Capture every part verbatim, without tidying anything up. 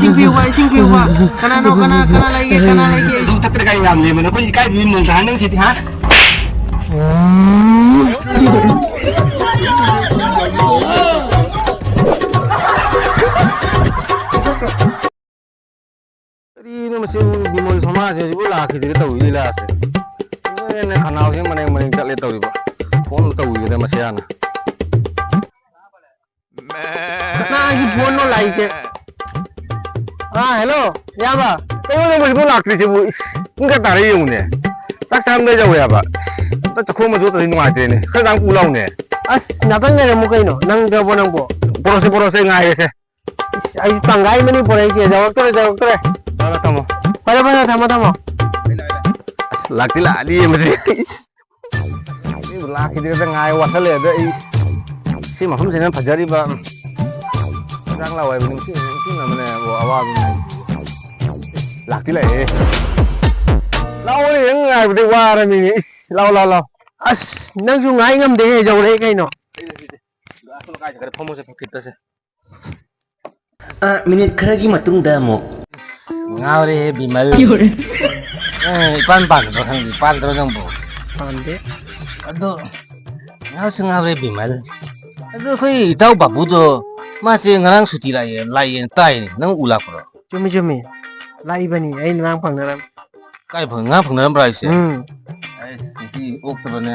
ꯏꯁꯤꯡ ꯄꯤꯌꯨꯕ, ꯏꯁꯤꯡ ꯄꯤꯌꯨꯕ꯫ ꯀꯅꯥꯅꯣ, ꯀꯅꯥ, ꯀꯅꯥ ꯂꯩꯒꯦ, ꯀꯅꯥ ꯂꯩꯒꯦ? ꯏꯁꯤꯡ ꯊꯛꯇ꯭ꯔꯒ ꯌꯥꯝ ꯂꯦꯝꯕ ꯅꯈꯣꯏ ꯏꯀꯥꯏꯕꯤꯕ ꯃꯑꯣꯡ ꯁꯥꯍꯟ ꯅꯪ ꯁꯤꯗꯤ, ꯍꯥ? ꯀꯔꯤꯅꯣ ꯃꯁꯤ ꯕꯤꯃꯣꯜ ꯁꯃꯥꯖꯁꯦ ꯍꯧꯖꯤꯛꯐꯥꯎ ꯂꯥꯛꯈꯤꯗ꯭ꯔꯤ ꯇꯧꯔꯤ ꯂꯤꯂꯥꯁꯦ꯫ ꯑꯗꯨꯅꯦ ꯈꯅꯥꯎꯁꯦ ꯃꯔꯦꯡ ꯃꯔꯦꯡ ꯆꯠꯂꯦ ꯇꯧꯔꯤꯕ꯫ ꯐꯣꯟ ꯇꯧꯈꯤꯒꯦꯗ ꯃꯁꯤ ꯍꯥꯟꯅ꯫ ꯀꯅꯥꯒꯤ ꯐꯣꯟꯅꯣ ꯂꯥꯛꯏꯁꯦ? ꯑꯥ, ꯍꯦꯜꯂꯣ, ꯏꯌꯥꯝꯕ꯫ ꯀꯩꯅꯣ ꯅꯪ ꯍꯧꯖꯤꯛꯐꯥꯎ ꯂꯥꯛꯇ꯭ꯔꯤꯁꯤꯕꯨ? ꯏꯁ, ꯄꯨꯡ ꯀꯌꯥ ꯇꯥꯔꯦ ꯌꯦꯡꯉꯨꯅꯦ꯫ ꯆꯥꯛ ꯆꯥꯔꯝꯗꯥꯏ ꯌꯧꯋꯦ ꯍꯥꯏꯕ꯫ ꯑꯝꯇ ꯆꯥꯛꯈꯣꯝ ꯑꯃ ꯆꯣꯠꯇ꯭ꯔꯗꯤ ꯅꯨꯡꯉꯥꯏꯇ꯭ꯔꯦꯅꯦ꯫ ꯈꯔ ꯆꯥꯡ ꯄꯨ ꯂꯥꯎꯅꯦ꯫ ꯑꯁ, ꯉꯥꯛꯇꯪ ꯉꯥꯏꯔꯝꯃꯨ ꯀꯩꯅꯣ꯫ ꯅꯪꯗ꯭ꯔꯕꯣ ꯅꯪꯕꯣ? ꯄꯣꯔꯛꯁꯦ, ꯄꯣꯔꯛꯁꯦ, ꯉꯥꯏꯔꯒꯦꯁꯦ꯫ ꯏꯁ, ꯑꯩꯁꯨ ꯇꯪꯈꯥꯏ ꯑꯃꯅꯤ ꯄꯣꯔꯛꯏꯁꯦ꯫ ꯌꯧꯔꯛꯇꯣꯔꯦ, ꯌꯧꯔꯛꯇꯣꯔꯦ꯫ ꯊꯝꯃꯣ, ꯊꯝꯃꯣ꯫ ꯐꯔꯦ, ꯐꯔꯦ, ꯊꯝꯃꯣ, ꯊꯝꯃꯣ꯫ ꯑꯁ, ꯂꯥꯛꯇꯤ ꯂꯥꯛꯑꯅꯤꯌꯦ ꯃꯁꯤ꯫ ꯏꯁ꯫ ꯃꯤꯕꯨ ꯂꯥꯛꯈꯤꯗ꯭ꯔꯦꯗ ꯉꯥꯏ ꯋꯥꯁꯜꯂꯛꯑꯦꯗ ꯑꯩ꯫ ꯁꯤ ꯃꯐꯝꯁꯤꯅ ꯐꯖꯔꯤꯕ꯫ ꯍꯤꯗꯥꯛ ꯂꯥꯎ ꯍꯥꯏꯕ ꯅꯤꯡꯁꯤꯡ-, ꯅꯤꯡꯁꯤꯡꯅꯕꯅꯦ ꯑꯋꯥꯕ ꯃꯌꯥꯝ꯫ ꯂꯥꯛꯇꯤ ꯂꯥꯛꯑꯦ꯫ ꯂꯥꯛꯑꯣꯅꯦ, ꯅꯪ ꯉꯥꯏꯕꯗꯩ ꯋꯥꯔꯃꯤꯅꯦ꯫ ꯏꯁ, ꯂꯥꯛꯑꯣ, ꯂꯥꯛꯑꯣ, ꯂꯥꯛꯑꯣ꯫ ꯑꯁ, ꯅꯪꯁꯨ ꯉꯥꯏ ꯉꯝꯗꯦꯍꯦ, ꯌꯧꯔꯛꯑꯦ ꯀꯩꯅꯣ꯫ ꯂꯥꯛꯑꯣ, ꯀꯥꯏꯗ ꯈꯔ ꯐꯝꯃꯣꯁꯦ, ꯐꯛꯈꯤꯠꯇꯁꯦ꯫ ꯑ, ꯃꯤꯅꯤꯠ ꯈꯔꯒꯤ ꯃꯇꯨꯡꯗ ꯑꯃꯨꯛ꯫ ꯉꯥꯎꯔꯦꯍꯦ ꯕꯤꯃꯜ꯫ ꯌꯧꯔꯦ꯫ ꯑꯦ, ꯏꯄꯥꯟ ꯄꯥꯟꯗ꯭ꯔꯣ ꯈꯪꯗꯦ, ꯄꯥꯟꯗ꯭ꯔꯣ ꯅꯪꯕꯨ? ꯄꯥꯟꯗꯦ꯫ ꯑꯗꯣ, ꯉꯥꯎꯁꯨ ꯉꯥꯎꯔꯦ ꯕꯤꯃꯜ꯫ ꯑꯗꯣ ꯑꯩꯈꯣꯏ ꯏꯇꯥꯎ ꯕꯥꯕꯨꯗꯣ, ꯃꯥꯁꯦ ꯉꯔꯥꯡ ꯁꯨꯇꯤ ꯂꯥꯛꯑꯦ, ꯂꯥꯛꯑꯦꯅ ꯇꯥꯏꯅꯦ, ꯅꯪ ꯎ ꯂꯥꯛꯄ꯭ꯔꯣ? ꯆꯨꯝꯃꯤ, ꯆꯨꯝꯃꯤ꯫ ꯂꯥꯛꯏꯕꯅꯤ, ꯑꯩ ꯉꯔꯥꯡ ꯐꯪꯅꯔꯝ-꯫ ꯀꯥꯏ ꯐꯪ-, ꯉꯔꯥꯡ ꯐꯪꯅꯔꯝꯕ꯭ꯔꯥ ꯍꯥꯏꯁꯦ? ꯎꯝ꯫ ꯑꯩꯁ, ꯉꯁꯤ ꯑꯣꯛꯇꯕꯅꯦ꯫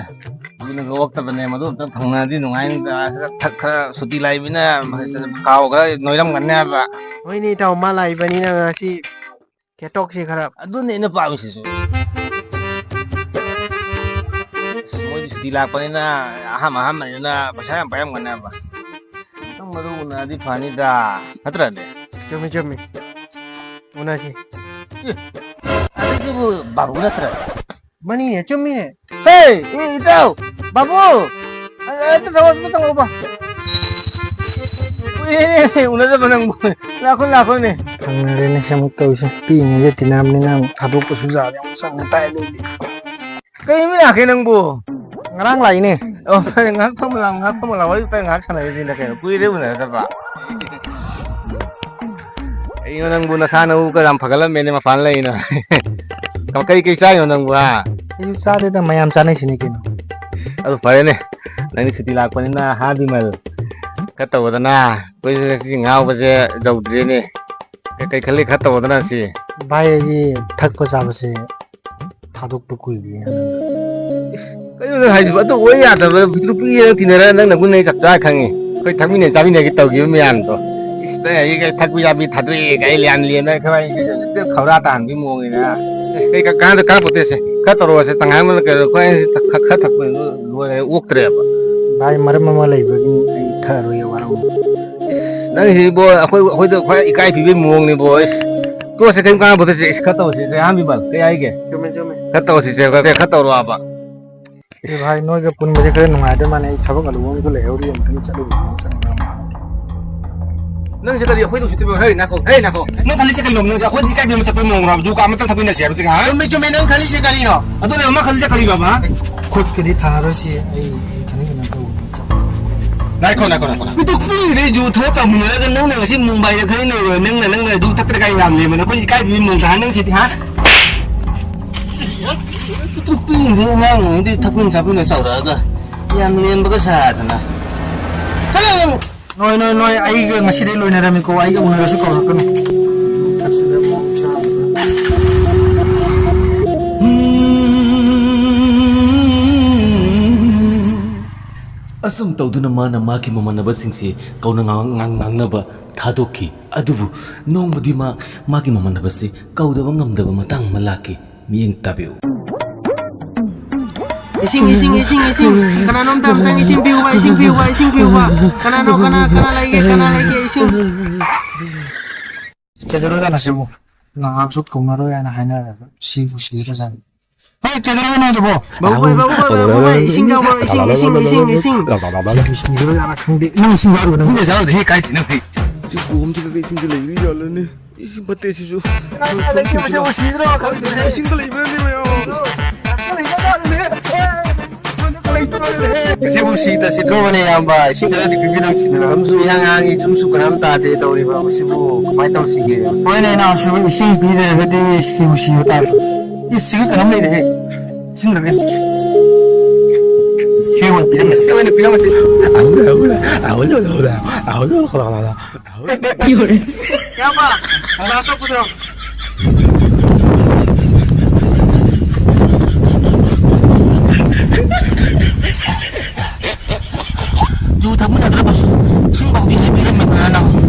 ꯑꯗꯨꯅꯒ ꯑꯣꯛꯇꯕꯅꯦ, ꯃꯗꯨ ꯑꯝꯇ ꯐꯪꯅꯔꯗꯤ ꯅꯨꯡꯉꯥꯏꯅꯤꯗ꯫ ꯈꯔ ꯊꯛ-, ꯈꯔ ꯁꯨꯇꯤ ꯂꯥꯛꯏꯃꯤꯅ ꯈꯥꯎ ꯈꯔ ꯅꯣꯏꯔꯝꯒꯅꯤ ꯍꯥꯏꯕ꯫ ꯍꯣꯏꯅꯦ ꯏꯇꯥꯎ, ꯃꯥ ꯂꯥꯛꯏꯕꯅꯤꯅ ꯉꯁꯤ ꯈꯦꯇꯣꯛꯁꯤ ꯈꯔ꯫ ꯑꯗꯨꯅꯦ ꯑꯩꯅ ꯄꯥꯝꯃꯤꯁꯤꯁꯨ꯫ ꯑꯁ, ꯃꯣꯏꯗꯤ ꯁꯨꯇꯤ ꯂꯥꯛꯄꯅꯤꯅ ꯑꯍꯥꯟꯕ ꯑꯍꯥꯟꯕꯅꯤꯅ ꯄꯩꯁꯥ ꯌꯥꯝ ꯄꯥꯏꯔꯝꯒꯅꯤ ꯍꯥꯏꯕ꯫ ꯅꯪ ꯃꯗꯨ ꯎꯅꯔꯗꯤ ꯐꯅꯤꯗ, ꯅꯠꯇ꯭ꯔꯅꯦ? ꯆꯨꯝꯃꯤ, ꯆꯨꯝꯃꯤ꯫ ꯎꯅꯁꯤ꯫ ꯑꯦ, ꯑꯗꯨꯁꯤꯕꯨ ꯕꯥꯕꯨ ꯅꯠꯇ꯭ꯔ? ꯃꯅꯤꯅꯦ, ꯆꯨꯝꯃꯤꯅꯦ꯫ ꯍꯦ, ꯑꯦ, ꯏꯇꯥꯎ, ꯕꯥꯕꯨ! ꯑ, ꯑꯝꯇ ꯊꯣꯛꯑꯣ, ꯑꯝꯇ ꯊꯣꯛꯑꯣꯕ꯫ ꯀꯨꯏꯔꯦꯅꯦ ꯎꯅꯗꯕ ꯅꯪꯕꯨ꯫ ꯂꯥꯛꯈꯣ, ꯂꯥꯛꯈꯣꯅꯦ꯫ ꯈꯪꯅꯔꯦꯅꯦ ꯑꯃꯨꯛ ꯇꯧꯔꯤꯁꯦ꯫ ꯄꯤꯛꯏꯉꯩꯗ ꯇꯤꯟꯅꯕꯅꯤꯅ ꯑꯃꯨꯛ ꯊꯥꯗꯣꯛꯄꯁꯨ ꯌꯥꯗꯦ, ꯑꯃꯨꯛ ꯆꯪꯉꯨ ꯇꯥꯏ ꯑꯗꯨꯗꯤ꯫ ꯀꯩ ꯅꯨꯃꯤꯠ ꯂꯥꯛꯀꯦ ꯅꯪꯕꯨ? ꯉꯔꯥꯡ ꯂꯥꯛꯏꯅꯦ꯫ ꯑꯣ, ꯐꯔꯦ, ꯉꯥꯏꯍꯥꯛ ꯐꯝꯃ ꯂꯥꯛꯑꯣ, ꯉꯥꯏꯍꯥꯛ ꯐꯝꯃ ꯂꯥꯛꯑꯣ, ꯋꯥꯔꯤ ꯋꯥꯇꯥꯏ ꯉꯥꯏꯍꯥꯛ ꯁꯥꯟꯅꯈꯤꯁꯤꯅ ꯀꯩꯅꯣ, ꯀꯨꯏꯔꯦ ꯎꯅꯗꯕ꯫ ꯀꯩꯅꯣ ꯅꯪꯕꯨ ꯅꯁꯥ ꯅꯎꯒ ꯌꯥꯝ ꯐꯒꯠꯂꯝꯃꯦꯅꯦ ꯃꯄꯥꯟ ꯂꯩꯅ꯫ ꯀꯩ ꯀꯩ ꯆꯥꯏꯅꯣ ꯅꯪꯕꯨ, ꯍꯥ? ꯑꯩꯁꯨ ꯆꯥꯗꯦꯗ, ꯃꯌꯥꯝ ꯆꯥꯅꯩꯁꯤꯅꯤ ꯀꯩꯅꯣ꯫ ꯑꯗꯨ ꯐꯔꯦꯅꯦ, ꯅꯪꯗꯤ ꯁꯨꯇꯤ ꯂꯥꯛꯄꯅꯤꯅ ꯍꯥ ꯕꯤꯃꯜ? ꯈꯔ ꯇꯧꯗꯅ, ꯑꯩꯈꯣꯏꯁꯨ ꯉꯁꯤ ꯉꯥꯎꯕꯁꯦ ꯌꯧꯗ꯭ꯔꯦꯅꯦ꯫ ꯀꯩ ꯀꯩ ꯈꯜꯂꯤ, ꯈꯔ ꯇꯧꯗꯅ ꯁꯤ꯫ ꯚꯥꯏ, ꯑꯩꯗꯤ ꯊꯛꯄ ꯆꯥꯕꯁꯦ ꯊꯥꯗꯣꯛꯄ ꯀꯨꯏꯔꯦ꯫ ꯏꯁ, ꯀꯩꯅꯣ ꯅꯪ ꯍꯥꯏꯁꯤꯕꯣ? ꯑꯗꯨ ꯑꯣꯏ ꯌꯥꯗꯕ ꯅꯨꯄꯤ ꯑꯃ ꯇꯤꯟꯅꯔ ꯅꯪꯅ ꯒꯨꯟ ꯑꯩ ꯆꯞ ꯆꯥ ꯈꯪꯉꯤ꯫ ꯑꯩꯈꯣꯏ ꯊꯛꯃꯤꯟꯅꯩ ꯆꯥꯃꯤꯟꯅꯒꯦ ꯇꯧꯈꯤꯕ ꯃꯌꯥꯝꯗꯣ꯫ ꯏꯁ, ꯅꯪ ꯑꯩꯒ ꯊꯛꯄꯤ ꯆꯥꯕꯤ ꯊꯥꯗꯣꯛꯑꯦ ꯀꯥꯏ ꯂꯦꯝ ꯂꯦꯝꯅ ꯈꯔ ꯈꯧꯔꯥ ꯇꯥꯍꯟꯕꯒꯤ ꯃꯑꯣꯡꯅꯤꯅ꯫ ꯏꯁ, ꯀꯩ ꯀꯥꯟꯗ ꯀꯥꯟꯅꯄꯣꯠꯇꯦꯁꯦ꯫ ꯈꯔ ꯇꯧꯔꯛꯑꯣꯁꯦ, ꯇꯪꯈꯥꯏ ꯑꯃꯅ ꯀꯩꯅꯣ ꯑꯩꯈꯣꯏ ꯈꯔ ꯊꯛꯄ ꯂꯣꯏꯔꯦ, ꯑꯣꯛꯇ꯭ꯔꯦꯕ꯫ ꯚꯥꯏ, ꯃꯔꯝ ꯑꯃ ꯂꯩꯕꯒꯤ ꯑꯩ ꯊꯛꯑꯔꯣꯏꯒꯦ, ꯋꯥꯔꯧꯅꯨ꯫ ꯏꯁ, ꯅꯪꯁꯤꯕꯣ ꯑꯩꯈꯣꯏ, ꯑꯩꯈꯣꯏꯗ ꯈ꯭ꯋꯥꯏ ꯏꯀꯥꯏ ꯄꯤꯕꯒꯤ ꯃꯑꯣꯡꯅꯤꯕꯣ꯫ ꯏꯁ, ꯇꯣꯛꯑꯁꯦ, ꯀꯩꯝ ꯀꯥꯟꯅꯄꯣꯠꯇꯦꯁꯦ꯫ ꯏꯁ, ꯈꯔ ꯇꯧꯔꯁꯦ, ꯔꯦꯍꯥꯟ ꯕꯤꯃꯜ, ꯀꯩ ꯍꯥꯏꯒꯦ? ꯆꯨꯝꯃꯦ, ꯆꯨꯝꯃꯦ꯫ ꯈꯔ ꯇꯧꯔꯁꯤꯁꯦ, ꯈꯔ, ꯈꯔ ꯇꯧꯔꯛꯑꯣ ꯍꯥꯏꯕ꯫ ꯑꯦ ꯚꯥꯏ, ꯅꯣꯏꯒ ꯄꯨꯟꯕꯁꯦ ꯈꯔ ꯅꯨꯡꯉꯥꯏꯗꯣꯏ ꯃꯥꯟꯅꯦ꯫ ꯑꯩ ꯊꯕꯛ ꯑꯂꯨꯕ ꯑꯃꯁꯨ ꯂꯩꯍꯧꯔꯤ, ꯑꯝꯇꯪ ꯆꯠꯂꯨꯈꯤꯒꯦ, ꯆꯠꯅꯤꯡꯕ ꯑꯃ꯫ ꯅꯪꯁꯦ ꯀꯔꯤ ꯑꯩꯈꯣꯏꯗ ꯎꯁꯤꯠꯇ꯭ꯔꯤꯕ? ꯍꯩ, ꯅꯥꯈꯣ, ꯍꯩ, ꯅꯥꯈꯣ꯫ ꯅꯪ ꯈꯜꯂꯤꯁꯦ ꯀꯩꯅꯣ? ꯅꯪꯁꯦ ꯑꯩꯈꯣꯏꯗ ꯏꯀꯥꯏꯕꯤꯕ ꯆꯠꯄꯩ ꯃꯑꯣꯡꯔꯣ? ꯖꯨ ꯀꯥ ꯑꯃꯇꯪ ꯊꯛꯃꯤꯟꯅꯁꯦ ꯍꯥꯏꯕꯁꯤꯒ, ꯍꯥ? ꯆꯨꯝꯃꯦ, ꯆꯨꯝꯃꯦ, ꯅꯪ ꯈꯜꯂꯤꯁꯦ ꯀꯔꯤꯅꯣ? ꯑꯗꯨꯅꯦ ꯑꯃ ꯈꯜꯂꯤꯁꯦ ꯀꯔꯤꯅꯣꯕ? ꯈꯨꯠꯀꯗꯤ ꯊꯥꯔꯣꯏꯁꯤ, ꯑꯩ, ꯑꯩ ꯏꯊꯟ ꯀꯩꯅꯣ ꯇꯧꯕꯅꯤ꯫ ꯉꯥꯏꯈꯣ, ꯉꯥꯏꯈꯣ, ꯉꯥꯏꯈꯣ, ꯉꯥꯏꯈꯣ꯫ ꯄꯤꯇꯨꯛ ꯄꯤꯔꯤꯗꯩ ꯖꯨ ꯊꯛꯑ ꯆꯥꯃꯤꯟꯅꯔꯒ ꯅꯪꯅ ꯉꯁꯤ ꯃꯨꯝꯕꯥꯏꯗ ꯈꯔ ꯂꯩꯔꯣꯏ, ꯅꯪꯅ, ꯅꯪꯅ ꯖꯨ ꯊꯛꯇ꯭ꯔꯒ ꯌꯥꯝ ꯂꯦꯝꯕ, ꯅꯈꯣꯏ ꯏꯀꯥꯏꯕꯤꯕ ꯃꯑꯣꯡꯗ, ꯍꯥ, ꯅꯪ ꯁꯤꯗꯤ, ꯍꯥ? ꯄꯤꯇꯨꯛ ꯄꯤꯔꯤꯗꯩ ꯑꯉꯥꯡ ꯑꯣꯏꯔꯤꯉꯩꯗꯩ ꯊꯛꯃꯤꯟ ꯆꯥꯃꯤꯟꯅ ꯆꯥꯎꯔꯛꯑꯒ ꯌꯥꯝ ꯂꯦꯝꯕꯒ ꯁꯥꯗꯅ꯫ ꯆꯠꯂꯣ ꯅꯪ! ꯅꯣꯏ, ꯅꯣꯏ, ꯅꯣꯏ, ꯑꯩꯒ ꯉꯁꯤꯗꯩ ꯂꯣꯏꯅꯔꯝꯃꯤꯀꯣ, ꯑꯩꯒ ꯎꯅꯔꯁꯨ ꯀꯧꯔꯛꯀꯅꯨ꯫ ꯊꯛꯁꯤꯗ ꯃꯑꯣꯡ ꯆꯥꯗꯕ꯫ ꯑꯁꯨꯝ ꯇꯧꯗꯨꯅ ꯃꯥꯅ ꯃꯥꯒꯤ ꯃꯃꯥꯟꯅꯕꯁꯤꯡꯁꯤ ꯀꯧꯅ ꯉꯥꯡ-, ꯉꯥꯡ-, ꯉꯥꯡꯅꯕ ꯊꯥꯗꯣꯛꯈꯤ꯫ ꯑꯗꯨꯕꯨ ꯅꯣꯡꯃꯗꯤ ꯃꯥ ꯃꯥꯒꯤ ꯃꯃꯥꯟꯅꯕꯁꯤ ꯀꯧꯗꯕ ꯉꯝꯗꯕ ꯃꯇꯥꯡ ꯑꯃ ꯂꯥꯛꯈꯤ꯫ ꯃꯤꯠꯌꯦꯡ ꯇꯥꯕꯤꯌꯨ꯫ ꯏꯁꯤꯡ, ꯏꯁꯤꯡ, ꯏꯁꯤꯡ, ꯏꯁꯤꯡ꯫ ꯀꯅꯥꯅꯣꯝꯇ ꯑꯝꯇꯪ ꯏꯁꯤꯡ ꯄꯤꯌꯨꯕ, ꯏꯁꯤꯡ ꯄꯤꯌꯨꯕ, ꯏꯁꯤꯡ ꯄꯤꯌꯨꯕ꯫ ꯀꯅꯥꯅꯣ, ꯀꯅꯥ, ꯀꯅꯥ ꯂꯩꯒꯦ, ꯀꯅꯥ ꯂꯩꯒꯦ, ꯏꯁꯤꯡ? ꯀꯩꯗꯧꯔꯖꯥꯠꯅꯣ ꯁꯤꯕꯨ? ꯅꯍꯥꯛꯁꯨ ꯀꯧꯅꯔꯣꯏ ꯍꯥꯏꯅ ꯍꯥꯏꯅꯔꯒ ꯁꯤꯕꯨ ꯁꯤꯔꯖꯥꯠꯅꯤ꯫ ꯍꯣꯏ, ꯀꯩꯗꯧꯔꯕꯅꯣ ꯑꯗꯨꯕꯣ? ꯕꯥꯕꯨ ꯚꯥꯏ, ꯕꯥꯕꯨ ꯚꯥꯏ, ꯕꯥꯕꯨ ꯚꯥꯏ, ꯏꯁꯤꯡ ꯌꯥꯎꯕ꯭ꯔꯣ? ꯏꯁꯤꯡ, ꯏꯁꯤꯡ, ꯏꯁꯤꯡ, ꯏꯁꯤꯡ꯫ ꯁꯤꯔꯖꯥꯠꯂ ꯈꯪꯗꯦ꯫ ꯅꯪ ꯏꯁꯤꯡ ꯌꯥꯎꯔꯤꯕ ꯅꯪ? ꯏꯁꯤꯡ ꯌꯥꯎꯗꯦ, ꯀꯥꯏꯗꯩꯅꯣ? ꯁꯤ ꯀꯣꯝꯁꯤꯒ ꯏꯁꯤꯡꯁꯦ ꯂꯩꯔꯤ ꯖꯥꯠꯂꯅꯦ? ꯏꯁꯤꯡ ꯐꯠꯇꯦ ꯁꯤꯁꯨ꯫ ꯀꯅꯥ, ꯀꯅꯥ ꯂꯩꯒꯦ? ꯃꯁꯤꯕꯨ ꯁꯤꯗ꯭ꯔꯣ? ꯈꯪꯗꯦ꯫ ꯏꯁꯤꯡꯒ ꯂꯩꯕ꯭ꯔꯅꯦ ꯃꯌꯥꯝ? ꯂꯩꯕ ꯖꯥꯠꯂꯅꯦ? ꯃꯁꯤꯕꯨ ꯁꯤꯗ ꯁꯤꯠꯇ꯭ꯔꯣꯕꯅꯦ, ꯏꯌꯥꯝꯕ? ꯏꯁꯤꯡ ꯈꯔꯗꯤ ꯄꯤꯕꯤꯔꯝꯁꯤꯗꯅ꯫ ꯂꯝꯁꯨ ꯏꯍꯥꯡ ꯍꯥꯡꯉꯤ, ꯆꯨꯝꯁꯨ ꯀꯅꯥꯝ ꯇꯥꯗꯦ ꯇꯧꯔꯤꯕ꯫ ꯃꯁꯤꯕꯨ ꯀꯃꯥꯏꯅ ꯇꯧꯁꯤꯒꯦ? ꯍꯣꯏꯅꯦ, ꯏꯅꯥꯎꯁꯨ, ꯏꯁꯤꯡ ꯄꯤꯗ꯭ꯔꯒꯗꯤ ꯁꯤꯕꯨ ꯁꯤꯕ ꯇꯥꯔꯦ꯫ ꯏꯁ, ꯁꯤꯒ ꯀꯅꯥꯝ ꯂꯩꯔꯦꯍꯦ꯫ ꯏꯁꯤꯡ ꯂꯩꯔꯦ꯫ ꯁꯤ ꯑꯣꯏꯅ ꯄꯤꯔꯝꯃꯁꯤ, ꯁꯤ ꯑꯣꯏꯅ ꯄꯤꯔꯝꯃꯁꯤ꯫ ꯏꯌꯥꯝꯕ, ꯒ꯭ꯂꯥꯁꯇꯣ ꯄꯨꯊꯣꯔꯛꯑꯣ꯫ ꯌꯨ ꯊꯛꯃꯤꯟꯅꯗ꯭ꯔꯕꯁꯨ ꯏꯁꯤꯡꯐꯥꯎꯗꯤ ꯍꯩꯕꯤꯔꯝꯃꯦꯗꯅ ꯅꯪ꯫